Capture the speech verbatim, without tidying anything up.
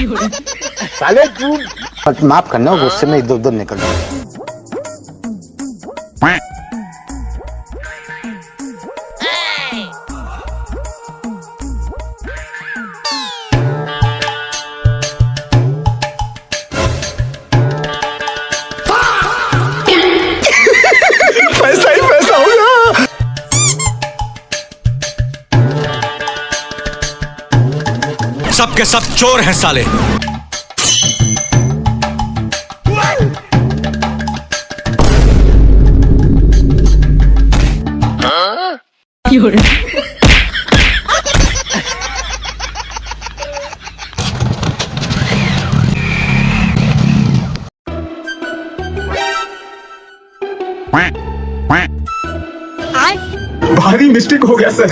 साले तू। माफ करना, गुस्से में इधर उधर निकल गया। पैसा ही पैसा होगा। सबके सब चोर हैं साले। भारी मिस्टेक हो गया सर।